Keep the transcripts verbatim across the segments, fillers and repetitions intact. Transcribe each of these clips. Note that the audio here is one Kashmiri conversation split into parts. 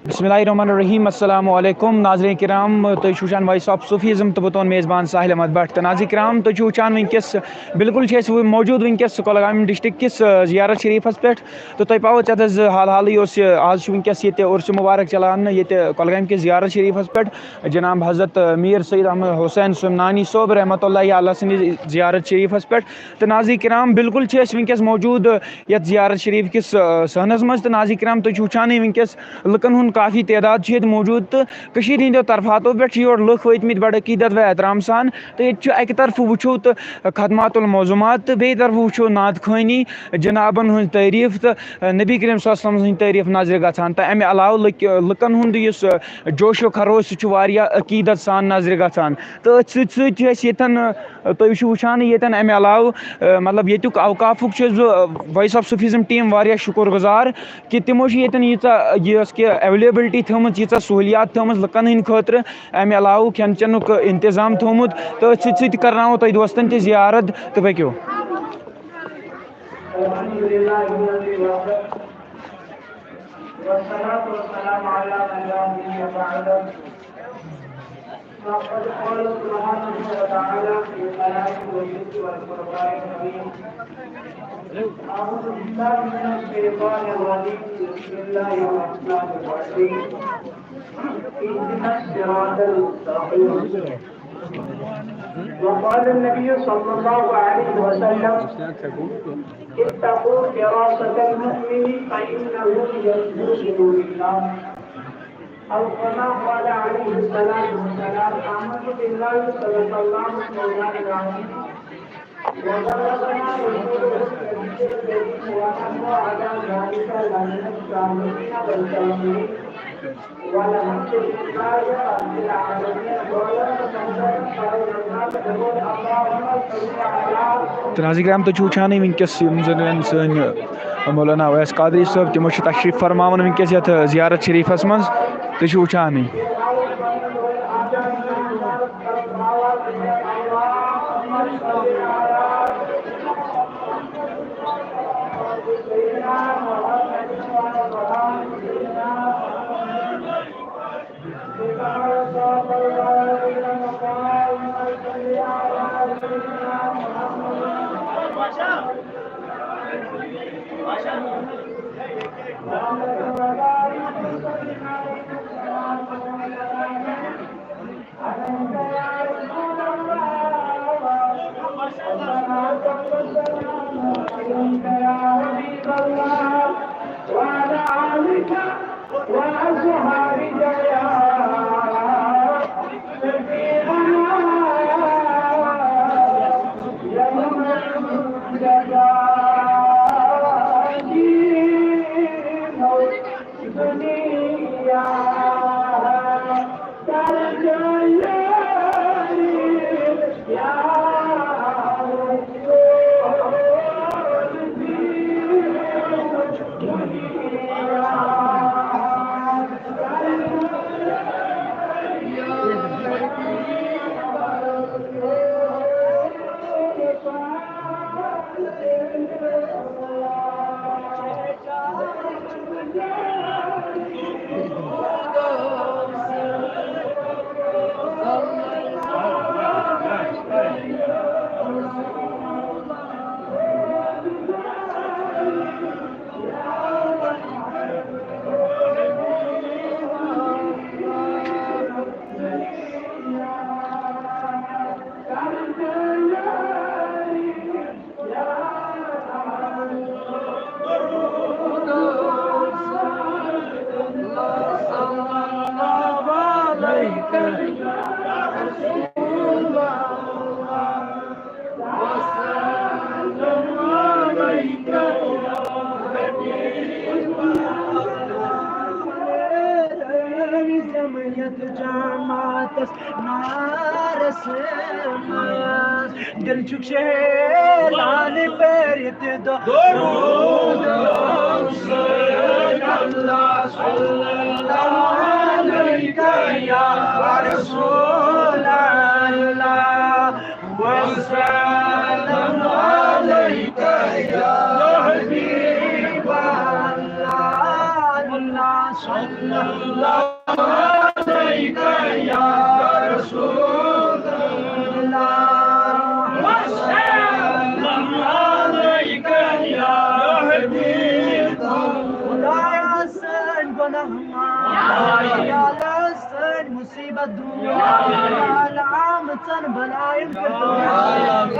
بسم اللہ الرحمن الرحیم۔ السلام علیکم ناظرین کرام، تُہۍ چھِو وٕچھان وائس آف صوفیزم تہٕ بہٕ تُہُنٛد میزبان ساحل احمد بٹ۔ تہٕ ناظرین کرام، تُہۍ چھِو وٕچھان وٕنکیٚس، بالکل چھِ أسۍ وۄنۍ موجود وٕنکیٚس کۄلگامہِ ڈسٹرکٹ کِس، آ، زیارت شریفس پٮ۪ٹھ۔ تہٕ تۄہہِ پاوو ژےٚ حظ حال حالٕے اوس یہِ، آز چھُ وٕنکیٚس ییٚتہِ عرس مبارک چلاونہٕ ییٚتہِ کۄلگامہِ کِس زیارت شریفس پٮ۪ٹھ، جناب حضرت میر سید احمد حسین سمنانی صٲب رحمتہ اللہ علیہ سٕنٛدِ زیارت شریفس پٮ۪ٹھ۔ تہٕ ناظرین کرام، بالکل چھِ أسۍ وٕنکیٚس موجود یتھ زیارت شریف کِس، آ، صحنس منٛز۔ تہٕ ناظرین کرام، تُہۍ چھِو وٕچھانٕے وٕنکیٚس لُکن ہُنٛد کافی تعداد چھُ ییٚتہِ موجود، تہٕ کٔشیٖرِ ہٕنٛدیو طرفاتو پٮ۪ٹھ چھِ یور لُکھ وٲتمٕتۍ بڑٕ عقیدت و احترام سان۔ تہٕ ییٚتہِ چھُ اکہِ طرفہٕ وٕچھو تہٕ ختمات المعظومات، تہٕ بیٚیہِ طرفہٕ وٕچھو نعت خوٲنی جنابن ہٕنٛز تعریٖف تہٕ نبی کریم صلی اللہ علیہ وسلم سٕنٛز تعریٖف نظرِ گژھان۔ تہٕ امہِ علاوٕ لُکہِ-، لُکن ہُنٛد یُس جوش و خروش، سُہ چھُ واریاہ عقیدت سان نظرِ گژھان۔ تہٕ أتھۍ سۭتۍ سۭتۍ چھِ أسۍ ییٚتٮ۪ن، تُہۍ چھِو وٕچھان ییٚتٮ۪ن امہِ علاوٕ، مطلب، ییٚتیُک اوقافُک چھُس بہٕ وائس آف صوفیزم ٹیٖم واریاہ شُکر گُزار کہِ تِمو چھِ ییٚتٮ۪ن ییٖژاہ، یۄس کہِ ایویلیبلٹی تھٲومٕژ، ییٖژاہ سہوٗلیات تھٲومٕژ لُکن ہٕنٛدِ خٲطرٕ، امہِ علاوٕ کھٮ۪ن چٮ۪نُک انتظام تھوٚومُت۔ تہٕ أتھۍ سۭتۍ سۭتۍ کرناوو تۄہہِ دوستن تہِ زیارت۔ تہٕ پٔکِو۔ الحمد لله الذي وحده، والصلاة والسلام على من لا نبي بعده۔ فقد قال سبحانه وتعالى في كلامه العزيز والفرقان الحميد: أعوذ بالله من الشيطان الرجيم، بسم الله الرحمن الرحيم، اهدنا الصراط المستقيم. وقال النبي صلى الله عليه وسلم: اتقوا فراسة المؤمن فإنه ينجو بنور الله. أو كما قال عليه الصلاة والسلام: آمنت بالله، صدق الله مولانا العظيم، وبلغنا رسوله النبي الكريم، ونحن على ذلك لمن الشاهدين والشاكرين. تہٕ ناظرین کرام، تُہۍ چھِو وٕچھانٕے وٕنکیٚس یِم زَن سٲنۍ مولانا اویس قادری صٲب، تِمو چھِ تشریٖف فرماوان وٕنکیٚس یَتھ زیارت شریٖفَس منٛز۔ تُہۍ چھِو وٕچھانٕے۔ جماعتس نارس منٛز دل چھُکھ شیطان پٔرِتھ دو۔ درود اللہ صلی اللہ علیک یا رسول اللہ، وسلم علیک یا حبیب اللہ، صلی اللہ علیک یا رسول اللہ، وسلم علیک یا حبیب اللہ۔ خدایا، سٲنۍ گۄناہ معاف۔ یا اللہ، سٲنۍ مُصیبت دوٗر۔ یا اللہ، آمژن بلاین کٔرۍتو۔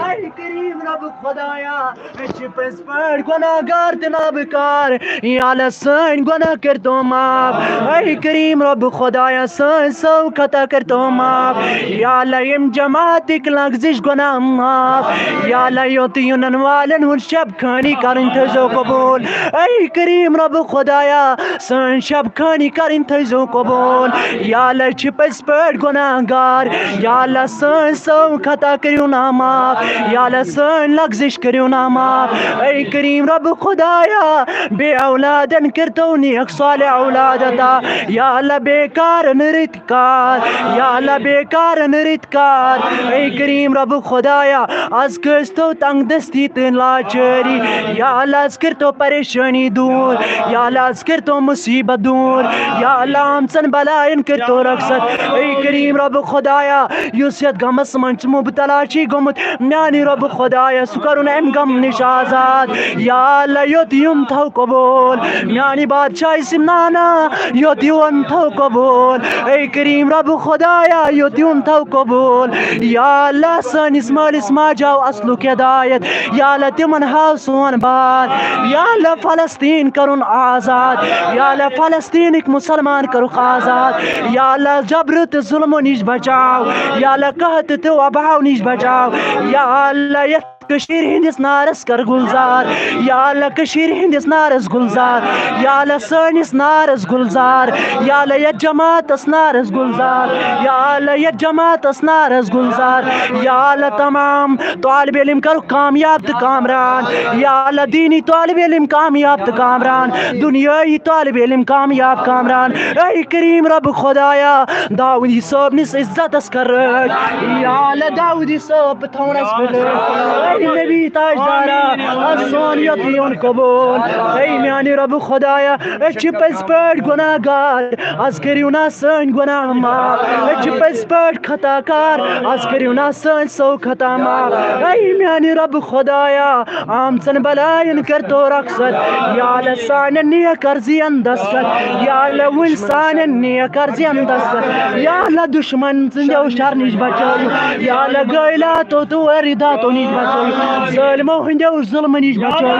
اے کریم رب خدایا، أسۍ چھِ پٔزۍ پٲٹھۍ گۄناہ گار تہٕ نابکار۔ یا اللہ، سٲنۍ گۄناہ کٔرۍتو معاف۔ اے کریم رب خدایا، سٲنۍ سٲو خطا کٔرۍتو معاف۔ یا اللہ، ییٚمہِ جماعتٕکۍ لغزش گۄناہ معاف۔ یا اللہ، یوٚت یِنن والٮ۪ن ہُنٛد شب خٲنی کرٕنۍ تھٲیزیو قبوٗل۔ اے کریم رب خدایا، سٲنۍ شب خٲنی کرٕنۍ تھٲیزیو قبوٗل۔ یا اللہ، چھِ پٔزۍ پٲٹھۍ گۄناہ گار۔ یا اللہ، سٲنۍ سٲو خطا کٔرِو نا معاف۔ یا اللہ، سٲنۍ لغزش کٔرِو نا معاف۔ اے کریم رب خدایا، بے اولادن کٔرۍتو نیک صالح اولاد عطا۔ یا اللہ، بیکارن رٕتۍ کار۔ یا اللہ، بیکارن رٕتۍ کار۔ اے کریم رب خدایا، از کٔرۍتو تنگ دستی تہٕ لاچٲری۔ یا اللہ، از کٔرۍتو پریشٲنی دوٗر۔ یا اللہ، از کٔرۍتو مُصیبت دوٗر۔ یا اللہ، آمژن بلاین کٔرۍتو رخصت۔ اے کریم رب خدایا، یُس یتھ غمس منٛز چھُ مبتلا چھُ گوٚمُت، میانہِ رب خدایا، سُہ کرُن امہِ غم نِش آزاد۔ یا اللہ، یوٚت یُن تھاو قبوٗل۔ میانہِ بادشاہ سِمنانا، یوٚت یُن تھاو قبوٗل۔ اے کریم رب خدایا، یوٚت یُن تھاو قبوٗل۔ یا اللہ، سٲنِس مٲلِس ماجہِ ہاو اصلُک ہدایت۔ یا اللہ، تِمن ہاو سون بار۔ یا اللہ، فلسطین کرُن آزاد۔ یا اللہ، فلسطینٕکۍ مُسلمان کرُکھ آزاد۔ یا اللہ، جبرٕ تہٕ ظُلمہٕ نِش بچاو۔ یا اللہ، قحطہٕ تہٕ وباہو نِش بچاو۔ یا اللہ، یتھ کٔشیٖرِ ہٕنٛدِس نارس کر گُلزار۔ یا اللہ، کٔشیٖرِ ہٕنٛدِس نارس گُلزار۔ یا اللہ، سٲنِس نارس گُلزار۔ یا اللہ، یتھ جماعتس نارس گُلزار۔ یا اللہ، یتھ جماعتس نارس گُلزار۔ یا اللہ، تمام طالب علم کرُکھ کامیاب تہٕ کامران۔ یا اللہ، دینی طالب علم کامیاب تہٕ کامران۔ دنیٲیی طالب علم کامیاب کامران۔ اے کریم رب خدایا، داؤدی صٲبنِس عزتس کر رٲچھ۔ یا اللہ، داؤدی صٲب تھاوُن اَسہِ پٮ۪ٹھ۔ اے نبی تاجدارا، از سون یوٚت یُن قبوٗل۔ اے میانہِ رب خدایا، أسۍ چھِ پٔزۍ پٲٹھۍ گۄناہ گار۔ از کٔرِو نا سٲنۍ گۄناہ معاف۔ أسۍ چھِ پٔزۍ پٲٹھۍ خطا کار۔ از کٔرِو نا سٲنۍ سٲو خطا معاف۔ اے میانہِ رب خدایا، آمژن بلاین کٔرۍتو رخصت۔ یا اللہ، سانٮ۪ن نیک عرضین دستخط۔ یا اللہ، وٕنۍ سانٮ۪ن نیک عرضین دستخط۔ یا اللہ، دشمن سٕنٛدیو شر نِش بچٲیِو۔ یا اللہ، غٲلاتو تہٕ وٲرِداتو نِش بچٲیِو۔ ظٲلمو ہٕنٛدیو ظُلمہٕ نِش بچٲیِو۔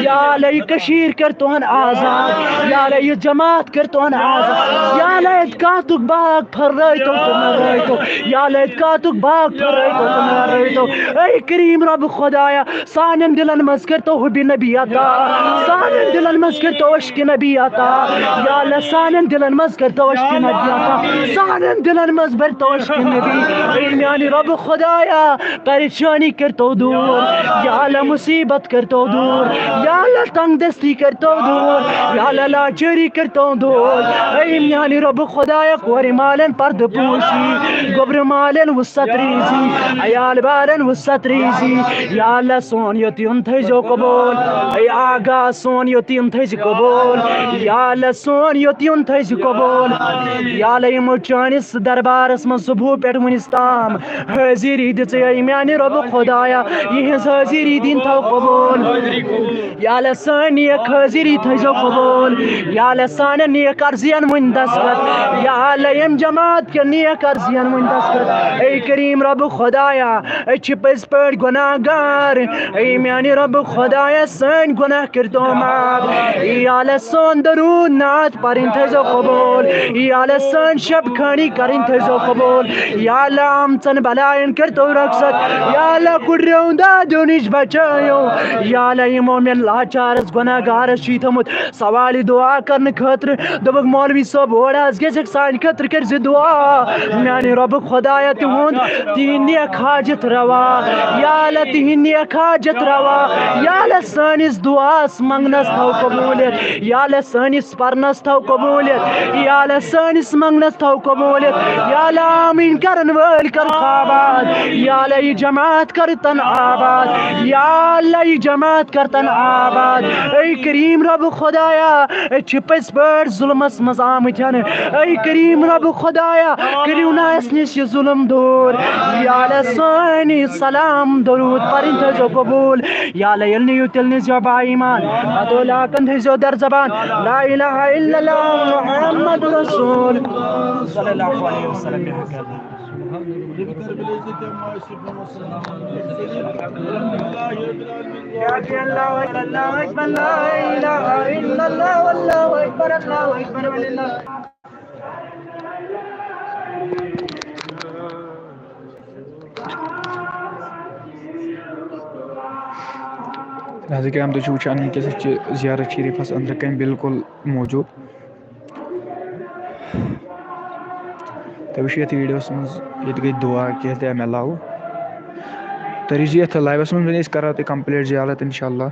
یا اللہ، یہِ کٔشیٖر کٔرۍتون آزاد۔ یا اللہ، یہِ جماعت کٔرۍتون آزاد۔ یا اللہ، اعتقادُک باغ پھٔررٲیتو تہٕ مَرٲیتو۔ یا اللہ، اعتقادُک باغ پھٔررٲیتو تہٕ مَرٲیتو۔ اے کریم رب خدایا، سانٮ۪ن دِلن منٛز کٔرۍتو حُبِ نبی عطا۔ سانٮ۪ن دِلن منٛز کٔرۍتو عشقِ نبی عطا۔ یا اللہ، سانٮ۪ن دِلن منٛز کٔرۍتو عشقِ نبی عطا۔ سانٮ۪ن دِلن منٛز بٔرۍتو عشقِ نبی۔ اے میانہِ رب خدایا، پریشٲنی کٔرۍتو دوٗر۔ یا اللہ، مُصیبت کٔرۍتو دوٗر۔ یا اللہ، تنگ دستی کٔرۍتو دوٗر۔ یا اللہ، لاچٲری کٔرۍتو دوٗر۔ اے میانہِ رب خدایا، کورِ مالٮ۪ن پردٕ پوشی، گوٚبرِ مالٮ۪ن وُسعت ریٖزی، عیال بارن وُسعت ریٖزی۔ یا اللہ، سون یوٚت یُن تھٲیزیو قبوٗل۔ اے آغا، سون یوٚت یُن تھٲیزِ قبوٗل۔ یا اللہ، سون یوٚت یُن تھٲیزِ قبوٗل۔ یا اللہ، یِمو چٲنِس دربارس منٛز صبحو پٮ۪ٹھ وُنِس تام حٲضِری دِژے، اے میانہِ رب خدایا، یِہٕنٛز حٲضِری دِن تھاو قبوٗل۔ یا اللہ، سٲنۍ نیک حٲضِری تھٲیزیو قبوٗل۔ یا اللہ، سانٮ۪ن نیک عرضین وٕنۍ دستخط۔ یا اللہ، ییٚمہِ جماعت کٮ۪ن نیک عرضین وٕنۍ دستخط۔ اے کریم رب خدایا، أسۍ چھِ پٔزۍ پٲٹھۍ گۄناہ گار۔ اے میانہِ رب خدایا، سٲنۍ گۄناہ کٔرۍتو معاف۔ یا اللہ، سون درود نعت پرٕنۍ تھٲیزیو قبوٗل۔ یا اللہ، سٲنۍ شب خٲنی کرٕنۍ تھٲیزیو قبوٗل۔ یا اللہ، آمژن بلاین کٔرۍتو رخصت۔ یا اللہ، کُڑریو دادیو نِش بچٲیِو۔ یا اللہ، یِمو مےٚ لاچارس گۄناہ گارس چھُے تھوٚمُت سوالِ دُعا کرنہٕ خٲطرٕ۔ دوٚپُکھ، "مولوی صٲب، اور حظ گژھکھ، سانہِ خٲطرٕ کٔرۍ زِ دُعا۔ میانہِ رۄبہٕ خۄدایا، تِہُنٛد، تِہِنٛدۍ نیک حاجت روا۔ یا اللہ، تِہِنٛدۍ نیک حاجت روا۔ یا اللہ، سٲنِس دُعاہس منٛگنس تھاو قبوٗلِیت۔ یا اللہ، سٲنِس پرنس تھاو قبوٗلِیت۔ یا اللہ، سٲنِس منٛگنس تھاو قبوٗلِیت۔ یا اللہ، آمیٖن کرن وٲلۍ کر آباد۔ یا اللہ، یہِ جماعت کر تن آباد۔ یا اللہ، یہِ جماعت کر تن آباد۔ اے کریم رب خۄدایا، أسۍ چھِ پٔزۍ پٲٹھۍ ظُلمس منٛز آمٕتۍ ہن۔ اے کریم رب خۄدایا، کٔرِو نا اَسہِ نِش یہِ ظُلم دوٗر۔ یا اللہ، سٲنۍ سلام درود پرٕنۍ تھٲیزیو قبوٗل۔ یا اللہ، ییٚلہِ نہٕ یِیِو، تیٚلہِ نِزیو با ایمان۔ پتہٕ لاکن تھٲیزیو در زبان، لا الہ الا اللہ محمد رسول۔ صلی اللہ علیہ وسلم۔ اللہ اکبر، لا الہ الا اللہ، واللہ اکبر، اللہ اکبر، وللہ۔ ناظرین کرام، تُہۍ چھِو وٕچھان، وٕنکیٚس چھِ زیارت شریٖفَس أنٛدرٕ کَنۍ بالکل موٗجوٗد۔ تُہۍ وٕچھِو یَتھ ویٖڈیوَس منٛز، ییٚتہِ گٔے دُعا کینٛہہ تہِ اَمہِ علاوٕ۔ تُہۍ روٗزِو یَتھ لایوَس منٛز، وۄنۍ أسۍ کَرو تۄہہِ complete زیارت اِنشاءاللہ۔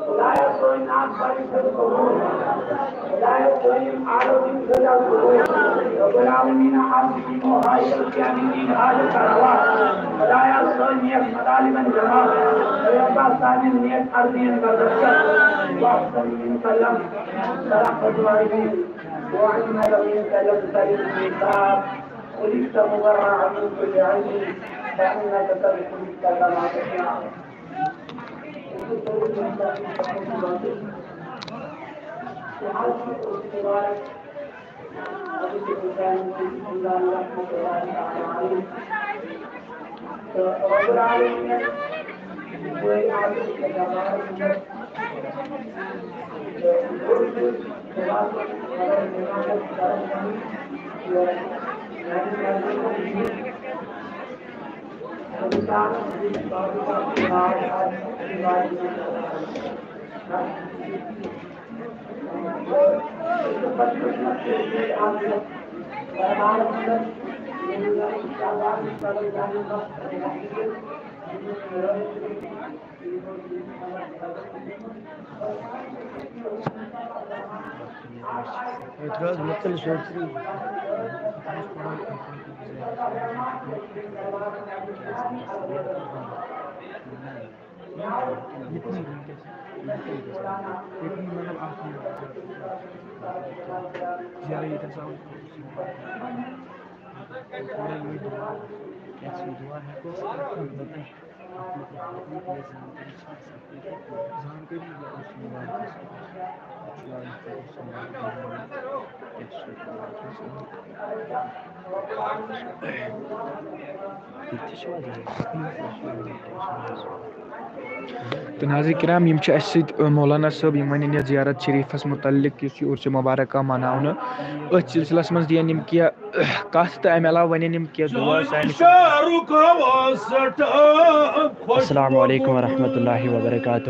خدایا، سٲنۍ ناخۄش کٔرِو قبوٗل۔ خدایا، سٲنۍ یِم عارضی کٔرِو قبوٗل۔ رب العالمین، آز یِمو حاجت کیٛاہ دِنۍ حاجت روا۔ خدایا، سٲنۍ نیک مطالبن جواب۔ اے ربا، سانٮ۪ن نیک عرضین بدل کر۔ وَصَلِّ وَسَلِّمْ عَلَىٰ أَزْوَاجِهِ وَعَلَّمَ مِنْ كَلَامِ الْكِتَابِ. خُلِقْتَ مُبَرَّأً مِنْ كُلِّ عَيْبٍ، كَأَنَّكَ قَدْ خُلِقْتَ كَمَا تَشَاءُ. تہٕ ناظرین کرام، یِم چھِ اَسہِ سۭتۍ، ٲ، مولانا صٲب، یِم وَنن یَتھ زیارت شریٖفَس مُتعلِق، یُس یہِ عرس مُبارک آو مَناونہٕ۔ أتھۍ سلسلس منٛز دِین یِم کینٛہہ کتھ تہٕ امہِ علاوٕ ونن یِم کینٛہہ دُعا سانہِ خٲطرٕ۔ السلام علیکم ورحمۃ اللہ وبرکاتہ۔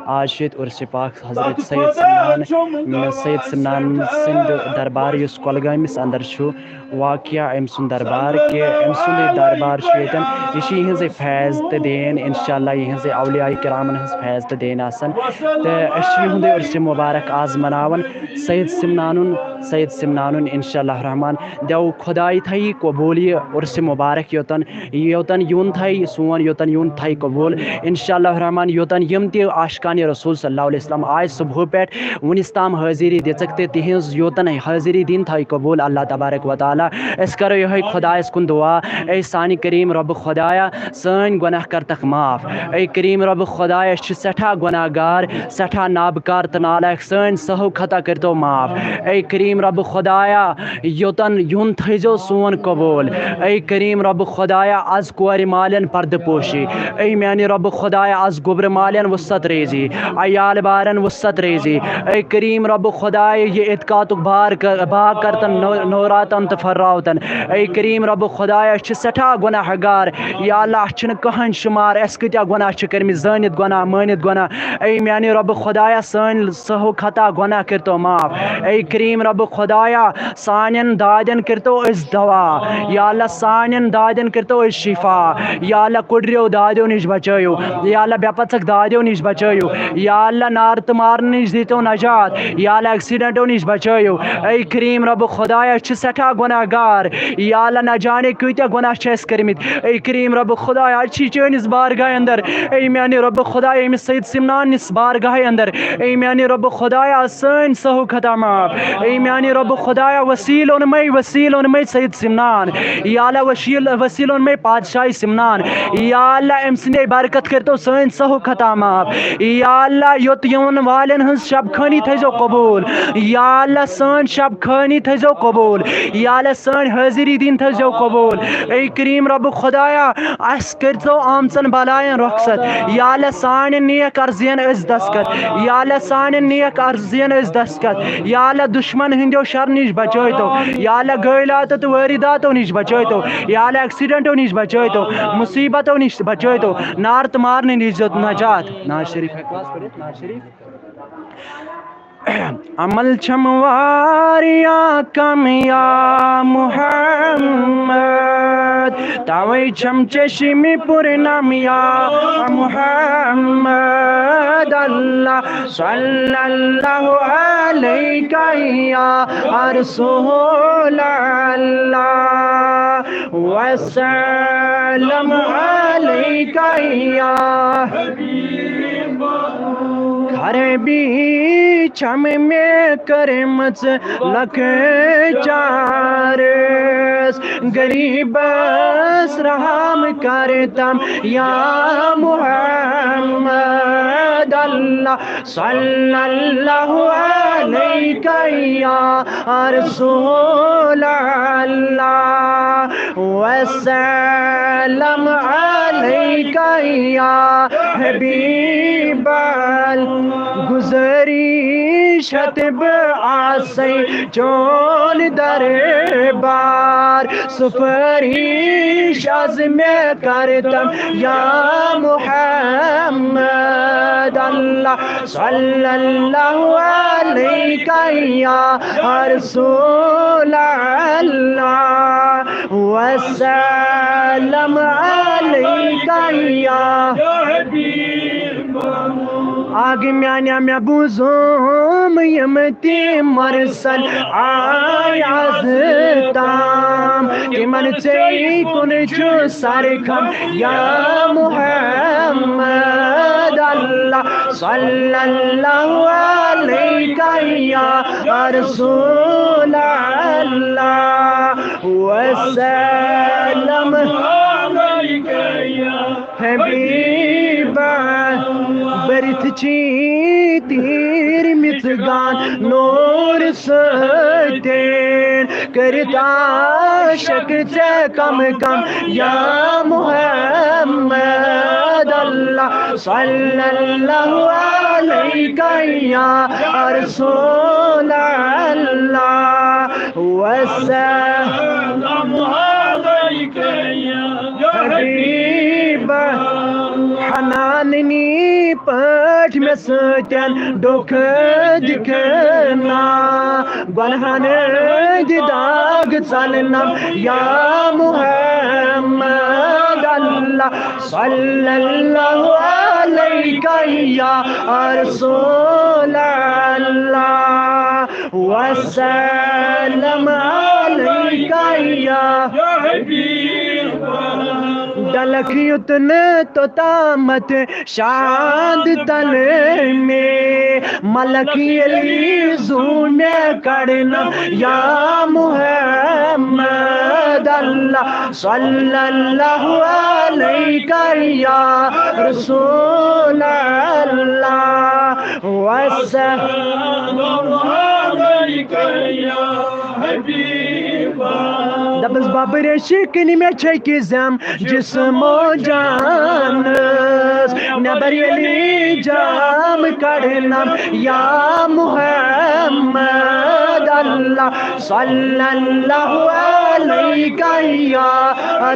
آز چھِ ییٚتہِ عرس پاک حضرت سید سمنان، سید سمنان سٕنٛدِ دربار یُس کۄلگٲمِس اندر چھُ واقع، أمۍ سُنٛد دربار، کہِ أمۍ سُنٛد یہِ دربار چھُ ییٚتٮ۪ن، یہِ چھِ یِہٕنٛزٕے فیض تہٕ دین، انشاءاللہ یِہٕنٛزٕے اولیاء کرامن ہٕنٛز فیض تہٕ دین آسان۔ تہٕ أسۍ چھِ یِہُنٛدُے عرس مبارک آز مناوان۔ سید سمنانُن، سید سمنانُن، انشاءاللہ الرحمن، دیو خداے تھایہِ قبول یہِ عرس مبارک، یوتن، یوتن یُن تھایہِ سون، یوتن یُن تھایہِ قبول، انشاءاللہ الرحمن، یوتن یِم تہِ عاشقان رسول صلی اللہ علیہ وسلم آے صبحہٕ پٮ۪ٹھ وُنِس تام حٲضری دِژٕکھ تہٕ تِہنٛز یوتن حٲضری دِن تھایہِ قبول اللہ تبارک و تعالیٰ۔ أسۍ کرو یِہوٚے خدایس کُن دُعا، اے سانہِ کریم رب خدایا، سٲنۍ گۄناہ کر تکھ معاف۔ اے کریم رب خدایا، أسۍ چھِ سٮ۪ٹھاہ گۄناہ گار، سٮ۪ٹھاہ نابکار تہٕ نالایق، سٲنۍ سہو خطا کٔرتو معاف۔ اے کریم رب خدایا، یوتن یُن تھٲیزیو سون قبول۔ اے کریم رب خدایا، از کورِ مالٮ۪ن پردٕ پوشی۔ اے میانہِ رب خدایا، از گوٚبرِ مالٮ۪ن وسعت ریزی، عیال بارن وسعت ریزی۔ اے کریم رب خدایا، یہِ اعتقادُک بار کر، باغ کرتن نو-، نوراتن تہٕ فرراوتن۔ اے کریم رب خدایا، أسۍ چھِ سٮ۪ٹھاہ گۄناہ گار۔ یا اللہ، اَسہِ چھِنہٕ کٕہٕنۍ شُمار، اَسہِ کۭتیٛاہ گۄناہ چھِ کٔرمٕتۍ، زٲنِتھ گۄناہ، مٲنِتھ گۄناہ۔ اے میٛانہِ رۄبہٕ خۄدایا، سٲنۍ سہو خطا گۄناہ کٔرۍتو معاف۔ اے کریم رۄبہٕ خۄدایا، سانٮ۪ن دادٮ۪ن کٔرۍتو أسۍ دوا۔ یا اللہ، سانٮ۪ن دادٮ۪ن کٔرۍتو أسۍ شفا۔ یا اللہ، کُڈریو دادیو نِش بچٲیِو۔ یا اللہ، بے پژھک دادیو نِش بچٲیِو۔ یا اللہ، نار تہٕ مارنہٕ نِش دیٖتو نجات۔ یا اللہ، ایکسیڈنٹو نِش بچٲیِو۔ اے کریم رۄبہٕ خۄدایا، أسۍ چھِ سٮ۪ٹھاہ گۄناہ گار۔ یا اللہ، نہ جانے کۭتیٛاہ گۄناہ چھِ اَسہِ کٔرمٕتۍ۔ اے کریم رۄبہٕ خۄدایا، أسۍ چھِ چٲنِس بارگاہہِ اندر۔ اے میٛانہِ رۄبہٕ خۄدایا، أمِس سید سمنان نِس بارگاہہِ اندر۔ اے میٛانہِ رۄبہٕ خۄدایا، سٲنۍ سہو خطا معاف۔ اے میٛانہِ رۄبہٕ خۄدایا، وسیٖلہٕ اوٚن مَے، وسیٖلہٕ اوٚن مَے سید سمنان۔ یا اللہ، وسیٖلہٕ، وسیٖلہٕ اوٚن مَے پادشاہی سمنان۔ یا اللہ، أمۍ سٕنٛدے برکت کٔرۍتو سٲنۍ سہو خطا معاف۔ یا اللہ، یوٚت یِوَن والٮ۪ن ہٕنٛز شب خٲنی تھٲیزیو قبوٗل۔ یا اللہ، سٲنۍ شب خٲنی تھٲیزیو قبوٗل۔ یا اللہ، سٲنۍ حٲضری دِنۍ تھٲیزیو قبوٗل۔ اے کریم رۄبہٕ خۄدایا، اَسہِ کٔرۍزیو آمژن بلایَن رۄخصت۔ یا اللہ، سانٮ۪ن نیک عرضین أسۍ دستخط۔ یا اللہ، سانٮ۪ن نیک عرضین أسۍ دستخط۔ یا اللہ، دُشمن ہٕنٛدیو شر نِش بچٲیتو۔ یا اللہ، غٲلاتو تہٕ وٲرِداتو نِش بچٲیتو۔ یا اللہ، ایکسیڈنٹو نِش بچٲیتو۔ مصیبتو نِش بچٲیتو۔ نار تہٕ مارنہٕ نِش دیٖزیو نجات۔ ناز شریف ہٮ۪کوا حظ پٔرِتھ؟ ناز شریف۔ عمل چھم واریاہ کم یا محمد، توے چھم چشمی پورنم یا محمد۔ اللہ صلی اللہ علیک یا رسول اللہ، وسلم علیک یا خرابی چھم مےٚ کٔرمٕژ لۄکچارس، غریبس رحم کرتم یا محمد۔ اللہ صلی اللہ علیک یا رسول اللہ، وسلم علیک یا حبیب اللہ۔ گزاری شت بہٕ آسے چون دربار، سفٲرِش از مےٚ کرتم یا محمد اللہ، صلی اللہ علیک یا رسول اللہ، وسلم علیک یا حبیب اللہ۔ آگ میانیا مےٚ بوٗزُم یِم تہِ مرسل آے از تام، تِمن ژے کُن چھُ سرخم یا محمد اللہ، صلی اللہ علیک یا رسول اللہ، وسلم علیک یا حبیبہ۔ بٔرِتھ چھی تیٖر مِژگان نوٗر سۭتۍ، کٔرِتھ عاشق ژےٚ کم کم یا محمد اللہ، صلی اللہ علیک یا رسول اللہ، وسلم علیک یا حبیب اللہ۔ حناننی پٲٹھۍ مےٚ سۭتۍ ڈوٚکھ دِکھنا، گۄنہن ہٕنٛدۍ داغ ژلنم یا محمد اللہ، صلی اللہ علیک یا رسول اللہ، وسلم علیک یا حبیب اللہ۔ ڈلکھ یوٚت نہٕ توٚتامتھ شاند تن میں، ملک ییٚلہِ زوٗ مےٚ کڑنم یا محمد اللہ، صلی اللہ علیک یا رسول اللہ، وسلم علیک یا حبیب اللہ۔ دپس بابر عشق نہِ مےٚ چھکہِ زم جسم و جانس، نٮ۪بر ییٚلہِ جام کڑنم یا محمد اللہ، صلی اللہ علیک یا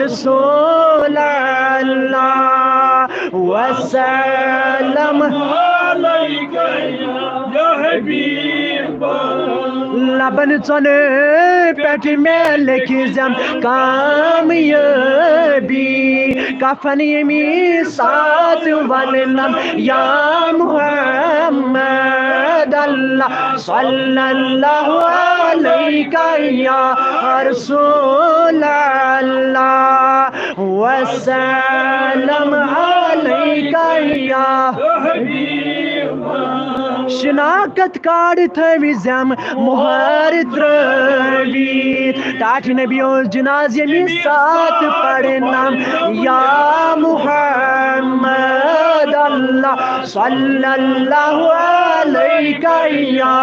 رسول اللہ، وسلم علیک یا حبیب اللہ۔ لبن ژۄنہٕ پٮ۪ٹھ مےٚ لیکھِ زم کامیٲبی، کفن ییٚمی ساتہٕ وننم یا محمد اللہ، صلی اللہ علیک یا رسول اللہ، وسلم علیک یا حبیب اللہ۔ شناخت کارڈ تھٲوِزٮ۪م مۄہر ترٲوِتھ، ٹاٹھۍ نبی اوس جنازٕ ییٚمہِ ساتہٕ پرنم یا محمد اللہ، صلی اللہ علیک یا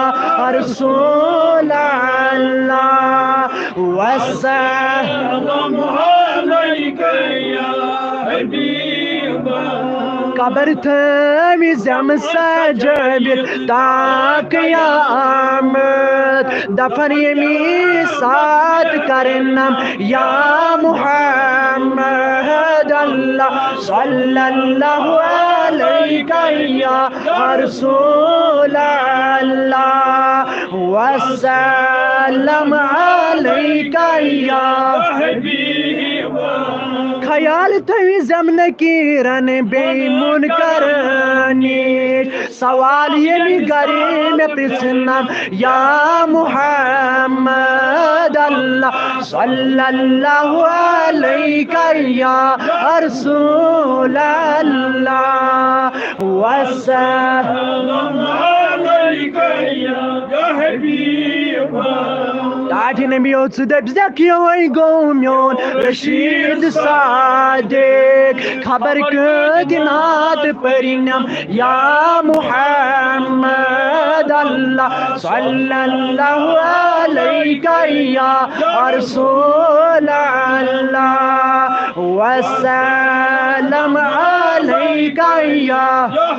رسول اللہ، وسلم علیک یا حبیب اللہ۔ قبر تھٲوِزٮ۪م سجٲوِتھ تا قیامت، دفن ییٚمی ساتہٕ کرنم یا محمد اللہ، صلی اللہ علیک یا رسول اللہ، وسلم علیک یا حبیب اللہ۔ خیال تھٲوِزٮ۪م نکیرن بیٚیہِ منکرن نِش، سوال ییٚمہِ گرِ مےٚ پرژھنم یا محمد اللہ، صلی اللہ علیک یا رسول اللہ، وسلم علیک یا حبیب اللہ۔ ٹاٹھۍ نبی اوس دٔپۍ زٮ۪کھ یِہوٚے گوٚو میون رشید صادق، خبر کۭتۍ نعت پٔرنم یا محمد اللہ، صلی اللہ علیک یا رسول اللہ، وسلم علیک یا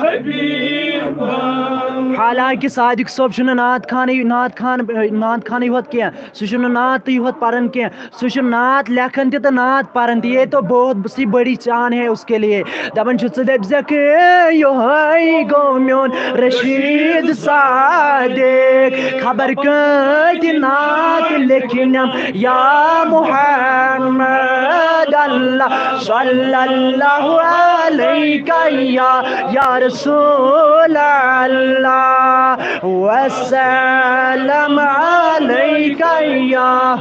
حبیب اللہ۔ حالانکہ صادق صٲب چھُنہٕ نعت خانٕے، نعت خان، نعت خانٕے یوت کینٛہہ، سُہ چھُنہٕ نعتٕے یوت پران کینٛہہ، سُہ چھُ نعت لیکھان تہِ تہٕ نعت پران تہِ۔ یہ تو بہت سی بڑی شان ہے اس کے لیے۔ دپان چھُ، ژٕ دٔپۍ زٮ۪کھ، یِہوٚے گوٚو میون رشیٖد صادق، خبر کۭتۍ نعت لیکھنم یا محمد اللہ، صلی اللہ علیک یا، یا رسول اللہ، وسلم علیک یا۔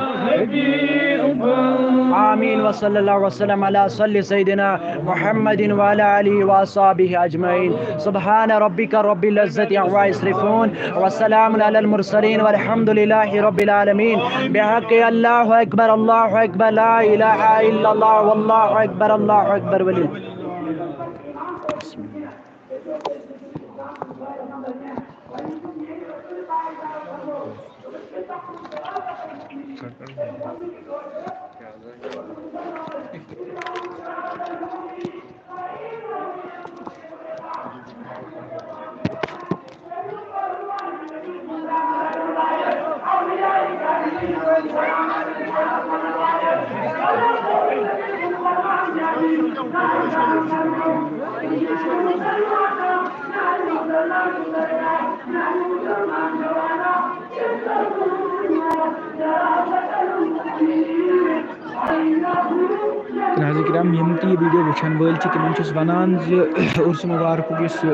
آمین۔ وصلی اللہ وسلم علی صلی سیدنا محمد وعلی آلہ وصحبہ اجمعین۔ سبحان ربک رب العزة عما یصفون، وسلام علی المرسلین، والحمد للہ رب العالمین۔ بحق اللہ اکبر، اللہ اکبر، لا الہ الا اللہ، واللہ اکبر، اللہ اکبر ولی۔ ناظرین کرام، یِم تہِ یہِ ویٖڈیو وٕچھَن وٲلۍ چھِ، تِمَن چھُس وَنان زِ عُرسہِ مُبارکُک یُس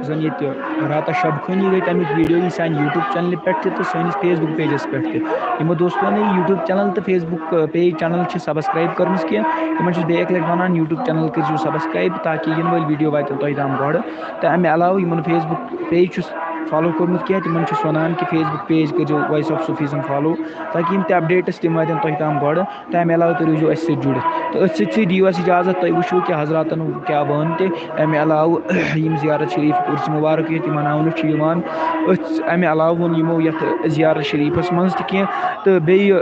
زَن ییٚتہِ راتَس شب خٲنی گٔے، تَمیُک ویٖڈیو یی سانہِ YouTube چینلہِ پٮ۪ٹھ تہِ تہٕ سٲنِس Facebook پیجَس پٮ۪ٹھ تہِ۔ یِمو دوستو نے YouTube چینل تہٕ Facebook پیج چینل چھِ سبسکرائب کٔرمٕژ کینٛہہ، تِمَن چھُس بیٚیہِ اَکہِ لَٹہِ وَنان، YouTube چینل کٔرۍزیو سبسکرائب تاکہِ یِنہٕ وٲلۍ ویٖڈیو واتن تۄہہِ تام گۄڈٕ۔ تہٕ اَمہِ علاوٕ یِمَن Facebook پیج چھُس فالو کوٚرمُت کینٛہہ، تِمَن چھُس وَنان کہِ Facebook پیج کٔرۍزیو Voice of Sufism فالو، تاکہِ یِم تہِ اپڈیٹٕس تِم واتن تۄہہِ تام گۄڈٕ۔ تہٕ اَمہِ علاوٕ تُہۍ روٗزِو اَسہِ سۭتۍ جُڑِتھ۔ تہٕ أتھۍ سۭتۍ سۭتۍ دِیِو اَسہِ اِجازت، تُہۍ وٕچھِو کہِ حضراتَن کیٛاہ وَن تہِ۔ اَمہِ علاوٕ یِم زیارت شریٖف عُرس مُبارک ییٚتہِ مَناونہٕ چھُ یِوان، أتھۍ، اَمہِ علاوٕ ووٚن یِمو یَتھ زیارت شریٖفَس منٛز تہِ کینٛہہ۔ تہٕ بیٚیہِ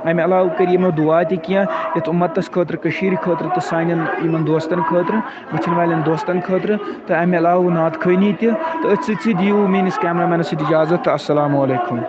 اَمہِ علاوٕ کٔرۍ یِمو دُعا تہِ کینٛہہ یَتھ اُمَتَس خٲطرٕ، کٔشیٖرِ خٲطرٕ تہٕ سانٮ۪ن یِمَن دوستَن خٲطرٕ، وٕچھَن والٮ۪ن دوستَن خٲطرٕ۔ تہٕ اَمہِ علاوٕ نعت خوٲنی تہِ۔ تہٕ أتھۍ سۭتۍ سۭتۍ دِیِو میٛٲنِس کیمرہ مینَس سۭتۍ اِجازت تہٕ السلام علیکم۔